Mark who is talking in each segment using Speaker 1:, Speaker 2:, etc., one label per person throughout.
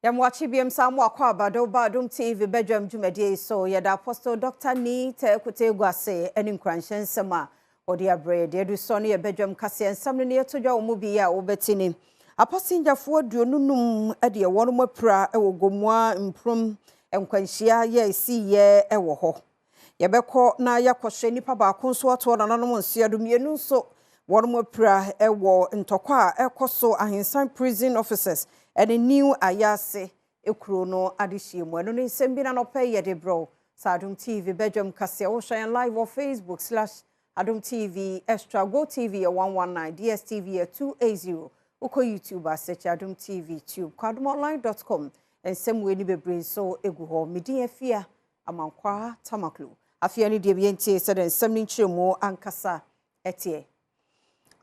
Speaker 1: Yɛma wakye biom saa mo akɔ aba de woba Adom TV badwam dwumadie yi so. Yɛda Apostle Dr. Nii Teh Kotei ase ne nkuranhyɛ nsɛm a ɔde abrɛ. Deɛ adu so no yɛ badwam kaseɛ nsɛm no ne yɛto dwa wɔ mu bi a wobɛte ni. Apasenjafoɔ 25 deɛ wɔn apira wɔ Gomoa Mpurom nkwanhyia yɛ ɛsiiɛ wɔ hɔ. Yɛbɛkɔ na yɛakɔhwɛ nnipa baako nso atoɔ nananom nseɛ do mmienu nso wɔn apira wɔ ntɔkwa a ɛkɔ so Ahensan prison officers ne New Ayaase ekuro no adehyia mu. Ɛno ne nsɛm bi na nɔpɛ yɛde brɛw sɛ Adom TV badwam kaseɛ. Wohwɛ yɛn live wɔ Facebook /Adom TV Extra, Go TV yɛ 119, DSTV yɛ 280. Wokɔ YouTube a, search Adom TV Tube. Kɔ adomonline.com, nsɛm wei ni bebree nso egu hɔ. Medin Afia Amankwa Tamaklo. Afei ne deɛ yɛntie sɛdeɛ nsɛm no nkyerɛmu ankasa ɛteɛ.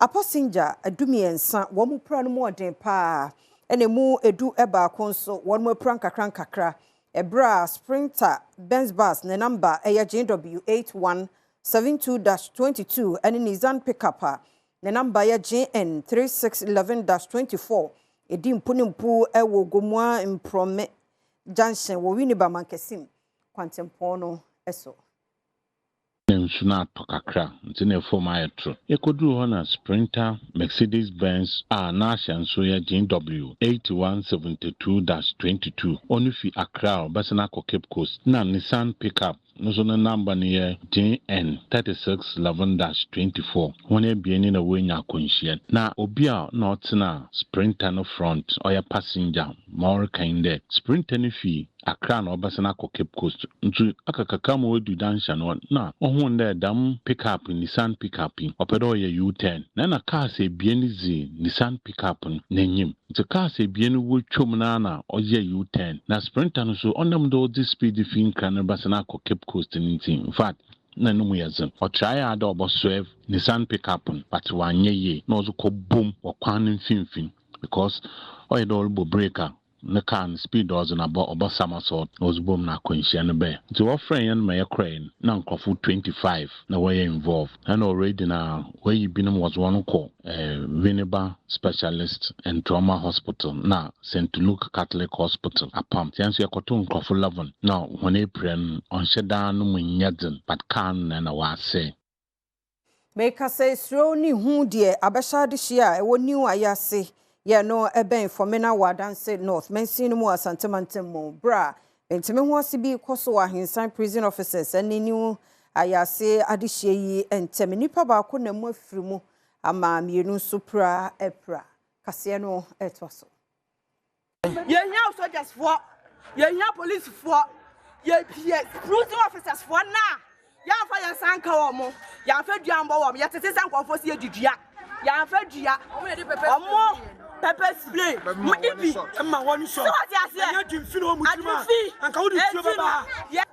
Speaker 1: Apɔsengya 13 wɔn mu pira no mu ɔden paa, ɛna mu 11 nso wɔn mu apira nkakra nkakra ɛberɛ a Sprinter Benz bus ne number ɛyɛ GW 8172-22 ɛne Nissan pickup a ne number yɛ GN 3611-24 ɛdi mpu ne mpu ɛwɔ Gomoa Mprɔme Junction wɔ Winneba Mankasim kwantempɔn no so.
Speaker 2: Na nsu no atɔ kakra nti na fam ayɛ toro. Yɛkɔduruu hɔ na Sprinter Mercedes Benz a n'ahyɛnso yɛ GW 8172-22, ɔno fi Accra a ɔbɛsan akɔ Cape Coast, na Nissan pickup no nso ne number no yɛ JN 3611-24. Wɔn abien ni na wɔanya akwanhyia. Na obi a na ɔtena Sprinter no front, ɔyɛ passenger, ma ɔreka dɛ Sprinter no fi Accra na ɔbɛsan akɔ Cape Coast, nti aka kakra ma wadu junction no na ɔhun dɛ dam pickup, Nissan pickup yi, ɔpɛ dɛ ɔyɛ U-turn na ɛna cars ebien dzi Nissan pickup no n'enyim, nti cars ebien no wɔtwam na na ɔyɛ U-turn, na Sprinter no so ɔnam dɛ ɔdze speed fi Nkran no bɛsan akɔ Cape Coast no nti, in fact, na no mu yɛ dzen. Ɔtrae a dɛ ɔbɔ Nissan pickup no, but wanyɛ yie na ɔdze kɔ bom wɔ kwan no mfimfini, because ɔyɛ dɛ ɔrebɔ brake a ne car no speed a ɔdze no abɔ ɔbɔ somersault na ɔdze bom na akwanhyia no bɛɛ. Nti wɔfrɛ yɛn ma yɛkɔɛ no na nkurɔfo 25 na wɔyɛ involved, ɛna already na wɔayi binom wɔdze wɔn kɔ Winneba Specialist and Trauma Hospital na St Luke Catholic Hospital apam. Nti yɛn nso yɛkɔto nkurɔfo 11 na wɔn apira no ɔnhyɛ daa no mu nyɛ dzen, but car no na wɔasɛe.
Speaker 1: Meka sɛ suro ne hu deɛ abɛhyɛ adehyia a ɛwɔ New Ayaase yɛ no ɛbɛn Fomena wɔ Adanse North mansin no mu Asantemantam mu berɛ a ntumi ho ase bi kɔ so wɔ Ahensan prison officers ne New Ayaase adehyia yi ntɛm. Nnipa baako na mu afiri mu ama mmienu nso pira apira. Kaseɛ no ɛtoa so.
Speaker 3: Yɛhia sogyasfoɔ, yɛhia policefoɔ, yɛpie prison officersfoɔ na yɛamfa yɛn nsa nka wɔ mo, yɛamfa dua mbɔ wɔ mo. Yɛtete sɛ nkurɔfoɔ si yɛdi dua, yɛamfa dua ɔmo, pepper spray mo ibi
Speaker 4: ma wɔn sɔ
Speaker 3: sɛ wɔte aseɛ.
Speaker 4: Ɛnyɛ adwemfi na wɔn mu tirim a
Speaker 3: adwemfi
Speaker 4: anka wode tuo bɛba ha.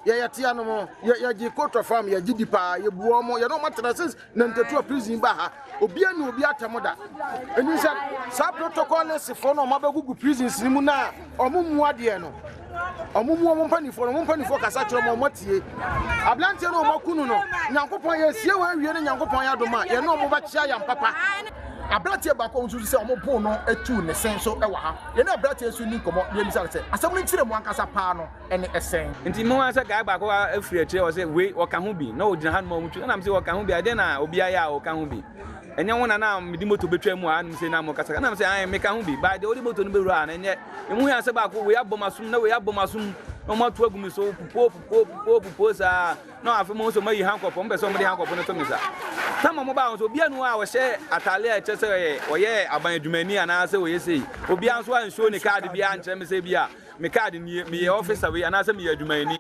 Speaker 5: Yɛyɛ tea no mo yɛgye coat of arm, yɛgye di paa, yɛbu wɔn, yɛne wɔn atena since 92 a prison ba ha. Obiara ne obi atɛm da ɛni sɛ saa protocol listfoɔ no ɔmo abɛgugu prisons no mu na ɔmo mu adeɛ no, ɔmo mu ɔmo mpanimfoɔ no, ɔmo mpanimfoɔ kasa kyerɛ ɔmo, ɔmo atie. Aberanteɛ no ɔmo aku no no, Nyankopɔn yɛsie wɔn awie no, Nyankopɔn yɛ adom a yɛne ɔmo bɛkyea yɛn papa.
Speaker 6: Aberanteɛ baako a nso sɛ ɔmo bo no etu ne sen so ɛwɔ ha. Yɛne aberanteɛ nso ni nkɔmɔ na yɛbisa no sɛ asɛm no nkyerɛ mu ankasa paa no ɛne ɛsɛn.
Speaker 7: Nti mo sɛ guy baako afiri akyire wɔ sɛ wei ɔka ho bi na ɔgyina ha nom a ɔmo twi, ɛnam sɛ ɔka ho bi adeɛ na obi ayɛ a ɔka ho bi. Ɛnyɛ wo na mede moto bɛtwa mu a anom sɛ na mo kasa, ɛnam sɛ ayɛ meka ho bi ba deɛ wode moto no bɛwura a na ɛnyɛ emu yɛ sɛ baako wei abɔ m'asom na wei abɔ m'asom na ɔmo ato agu mi so pupo pupo pupo pupo saa, na afei mo nso mo ayi handcuff, ɔmo pɛ sɛ ɔmo de handcuff no to mi sa tam. Ɔmo baa nso obiara nu a ɔhyɛ ataale a ɛkyɛ sɛ ɔyɛ ɔyɛ aban adwumani anaasɛ ɔyɛ sei. Obiara nso ansuo ne kaadi biara nkyerɛ me sɛ bi a me kaadi nie, meyɛ officer wei anaasɛ meyɛ adwumayɛni.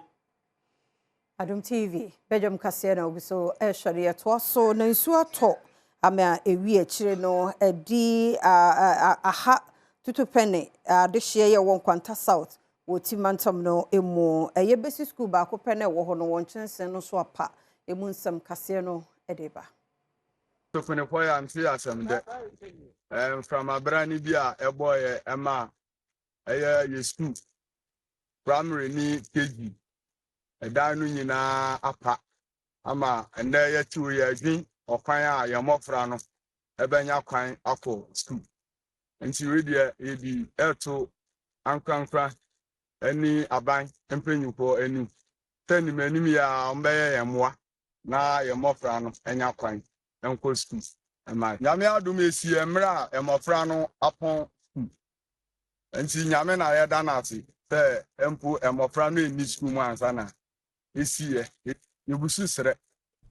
Speaker 1: Adom TV badwam kaseɛ na obi so ɛhwɛ no. Yɛtoa so na nsuo atɔ ama ewi akyire no ɛdi aha tutupɛne adehyeɛ yɛ wɔ Nkwanta South wɔ ti mantam no mu. Ɛyɛ basic school baako pɛ na ɛwɔ hɔ no, wɔn nkyɛnsee no so apa. Emu nsɛm kaseɛ no ɛde ba.
Speaker 8: Tofonefo yɛ ante asɛm dɛ mframabra no bi a ɛbɔɔyɛ ɛma ɛyɛ yɛ school primary ne KG ɛdan no nyinaa apa ama ɛnɛ yɛtew yɛ adwin ɔkwan a yɛn mmɔfra no ɛbɛnya kwan akɔ school. Nti wei deɛ yɛdi ɛto. ankorankora ne aban mpanyimfoɔ anim sɛ anim anim yi ara wɔbɛyɛ yɛn mmoa na yɛn mmɔfra no anya kwan nkɔ sukuu. Ɛma Nyame adom esi mmerɛ a mmɔfra no apɔn sukuu. Nti Nyame na yɛda no ase sɛ mpo mmɔfra no nni sukuu mu ansa na esiiɛ. Yɛgu so srɛ.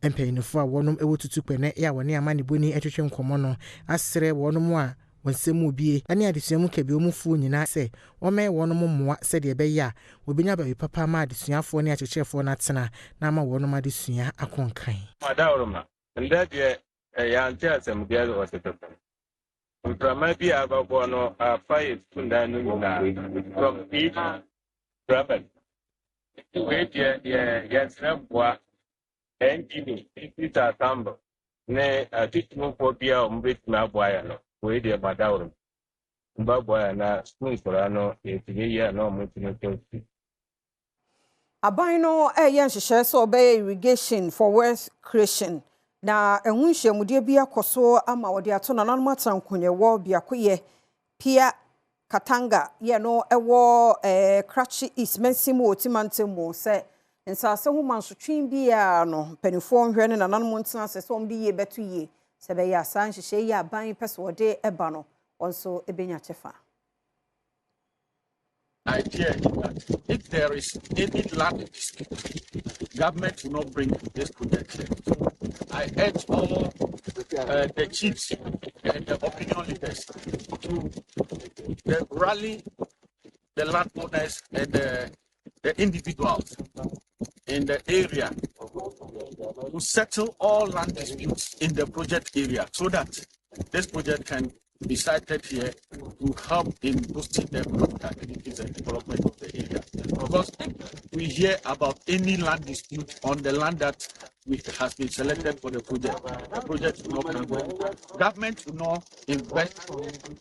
Speaker 9: Mpanyinfoɔ a wɔnom wɔ tutu kpɛnɛ a wɔne amanebɔni twetwe nkɔmmɔ no asrɛ wɔnom a wɔn nsɛm mu bie ne adesua mu kabea mu foɔ nyinaa sɛ wɔmmɛyɛ wɔnom mmoa sɛdeɛ ɛbɛyɛ a wɔbɛnya baabi papa ama adesuafoɔ ne akyerɛkyerɛfoɔ no atena na ama wɔnom adesua akɔ nkan.
Speaker 10: Adaworoma, ndɛ deɛ yɛante asɛm biara wɔ Tetefo. Mframa bi a abɛbɔ no afa yɛ sukuu dan no nyinaa from each primary. Nti wei deɛ yɛ yɛsrɛ mmoa NGO, District Assembly ne atitirifoɔ bi a wɔbɛtumi aboa yɛn no, wei deɛ madaworo mbɛboa yɛn na sukuu nkwadaa no yɛtumi yɛ na wɔtumi kɔ sukuu.
Speaker 1: Aban no ɛyɛ nhyehyɛe sɛ ɔbɛyɛ irrigation for wealth creation na ɛho nhyiamudeɛ bi akɔ so ama wɔde ato nananom atena nkonyɛwɔ biakoyɛ Pia Katanga yɛ no ɛwɔ Krachi East mansin mu wɔ Oti mantam mu sɛ nsase ho mansotwe biara no mpanimfoɔ nhwɛ ne nananom ntena ase sɛ wɔde yie bɛto yie sɛ bɛyɛ asa nhyehyɛ yi aban pɛ sɛ wɔde ɛba no wɔn nso bɛnya kyɛfa.
Speaker 11: Idea is that if there is any land dispute, government will not bring this project here. So I urge all the chiefs and the opinion leaders to rally the landowners and the individuals in the area to settle all land disputes in the project area so that this project can be sited here to help in boosting the economic activities and development of the area. Because if we hear about any land dispute on the land that has been selected for the project will not come. Government will not invest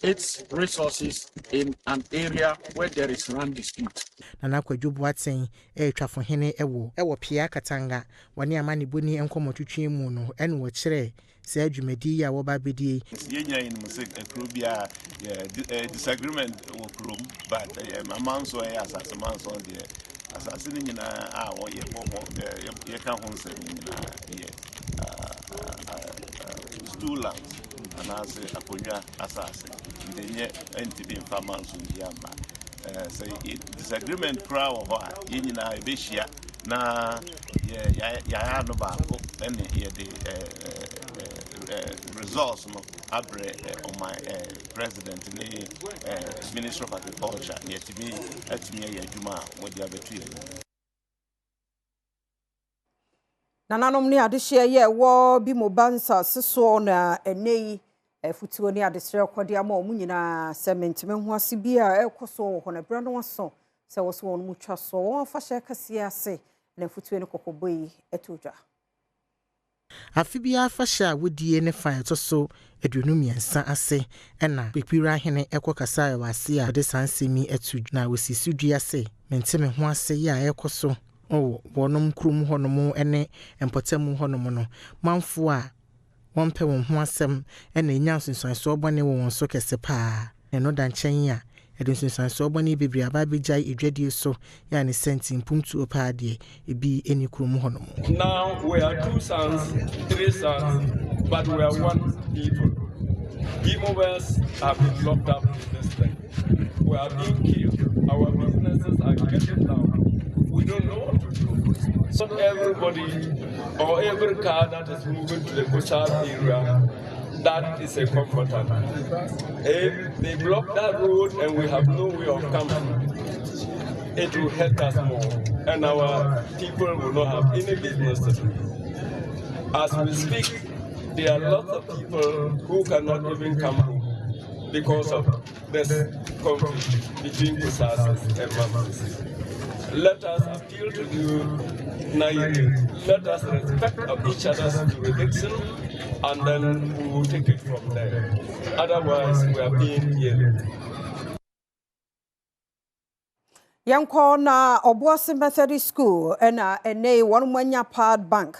Speaker 11: its resources in an area where there is land dispute.
Speaker 9: Nana Kwadwo Boateng ɛretwafohene ɛwɔ Pia Katanga wɔne amanebɔni nkɔmmɔtwitwi mu no ɛna wɔkyerɛ saa dwumadi yi a wɔba abɛdie.
Speaker 12: Yɛn nyinaa yɛnim sɛ kuro biara disagreement wɔ kurom, but amanso ɛyɛ asase manso deɛ, asase no nyinaa a wɔyɛ bɔ ho yɛka ho nsɛm no nyinaa yɛ stool lands anaasɛ akonnwa asase, nti ɛnyɛ ntumi mfa manso bi amma. Sɛ disagreement koraa wɔ hɔ a, yɛn nyinaa yɛbɛhyia na yɛayɛ ano baako ɛne yɛde results no abrɛ ɔman president ne Ministry of Agriculture na yɛtumi atumi ayɛ adwuma a wɔde abɛto yɛn anim.
Speaker 1: Nananom ne adehyeɛ yɛ ɛwɔ bi mo ba nsase soɔ na ɛnɛ yi afutuo ne adesrɛ kɔde ama wɔn nyinaa sɛ menteme ho ase bi a ɛrekɔ so wɔ hɔ no, ɛberɛ no aso sɛ wɔ so wɔn mu twa so wɔn afahyɛ kɛseɛ ase na afutuo ne kɔkɔbɔ yi ɛto dwa.
Speaker 9: Afe biara afahyɛ a wodie ne fa ɛtɔ so 23 ase ɛna Kpekpira ahene ɛkɔ kasa wɔ ase a wɔde saa nsɛm yi ato na wɔsi so dua sɛ mente me ho ase yi a ɛrekɔ so wɔ wɔnom kurom hɔnom ne mpɔtamu hɔnom no, manfoɔ a wɔmpɛ wɔn ho asɛm ɛna ɛnya nsunsuansoɔ bɔne wɔ wɔn so kɛse paa. Ɛno da nkyɛn a ɛde nsunsuansoɔ bɔne bebree aba abɛgyae edwadie so yɛ a ne sɛnti mpomtuo paa deɛ ebi ɛni kurom hɔnom.
Speaker 13: Now we are two sons, three sons, but we are one people. Gimobers have been locked up in this thing. We are being killed. Our businesses are getting down. We don't know what to do. So everybody or every car that is moving to the Kusaas area, that is a combatant. If they block that road and we have no way of coming, it will hurt us more and our people will not have any business to do. As we speak, there are lots of people who cannot even come home because of this conflict between Kusaas and Mamprusi. Let us appeal to you, Nayiri. Let us respect each other's jurisdiction and then we will take it from there. Otherwise, we are being killed.
Speaker 1: Yɛnkɔ na Ɔboase Methodist School ɛna ɛnɛ yi wɔn mo anya pad bank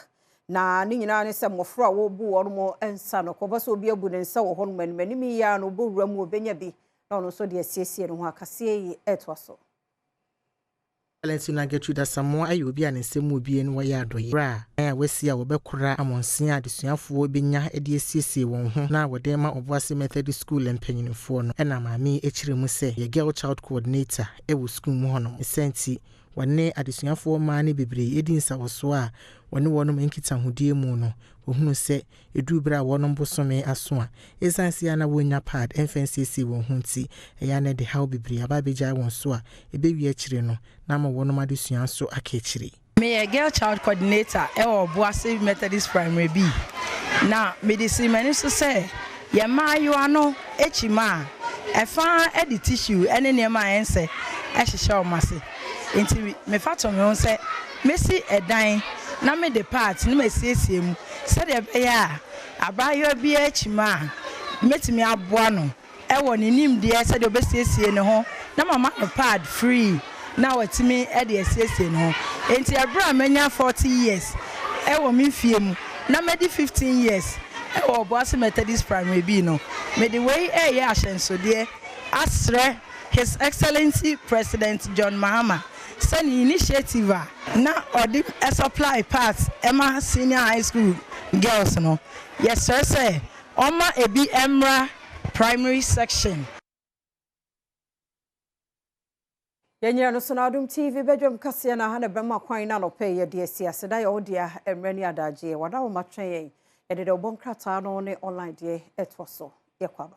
Speaker 1: na ne nyinaa ne sɛ mmɔfra a wɔrebu wɔn mo nsa no kɔbɔ sɛ obi abu ne nsa wɔ hɔnom anim anim yi a no wɔbɛwura mu wɔbɛnya bi. na ɔno nso de asiesie ne ho. Akaseɛ yi ɛtoa so.
Speaker 9: Valentina Gertrude Asamoah yɛ obi a ne nsam mu bue na ɔyɛ adɔeɛ. Berɛ a a wasi a wɔbɛkora amɔnsen a adesuafoɔ bɛnya de asiesie wɔn ho na wɔde rema Obuasi Methodist School mpanyinfoɔ no, ɛna maame yi kyerɛ mu sɛ ɔyɛ Girl Child Coordinator wɔ sukuu mu hɔnom. Ne saa nti, wɔne adesuafoɔ mmaa no bebree di nsawɔsoɔ a wɔne wɔnom nkitahodie mu no, wɔhunu sɛ Ɛduru berɛ a wɔnom bosome aso a, ɛsiane sɛ a na wɔnnya pad mfa nsiesie wɔn ho nti, ɛyɛ a na ɛde haw bebree aba abɛgyae wɔn so a ɛbɛwie akyire no, na ama wɔnom adesua nso aka akyire.
Speaker 14: Meyɛ Girl Child Coordinator wɔ Obuasi Methodist Primary B, na mede sii m'ani so sɛ yɛn mmaayewa no kyim a, ɛfa de tissue ne nneɛma a ɛnsɛ hyehyɛ wɔn ase. Enti mefa to me ho sɛ mɛsi dan na mede parts no masiesie mu sɛdeɛ ɛbɛyɛ a abaayewa biara kyim a, mɛtumi aboa no wɔ ne nimdeɛ sɛdeɛ ɔbɛsiesie ne ho na mama no pad free na watumi de asiesie ne ho. Enti ɛberɛ a manya 40 years wɔ me mfeɛ mu na madi 15 years wɔ Obuasi Methodist Primary B no, mede wei reyɛ ahyɛnsodeɛ asrɛ His Excellency President John Mahama sɛ ne initiative a na ɔde supply pads ma senior high school girls no, yɛsrɛ sɛ ɔmma ebi mmra primary section.
Speaker 1: Yɛnyina no so na Adom TV badwam kaseɛ na ha na bɛma kwan na anɔpɛ yi yɛde asi aseda yɛ wo dea mmerɛ ne adagyeɛ wada wo ma twɛn yɛn yɛde dɛ wobɔ nkrataa no ne online deɛ ɛtoa so yɛkɔ aba.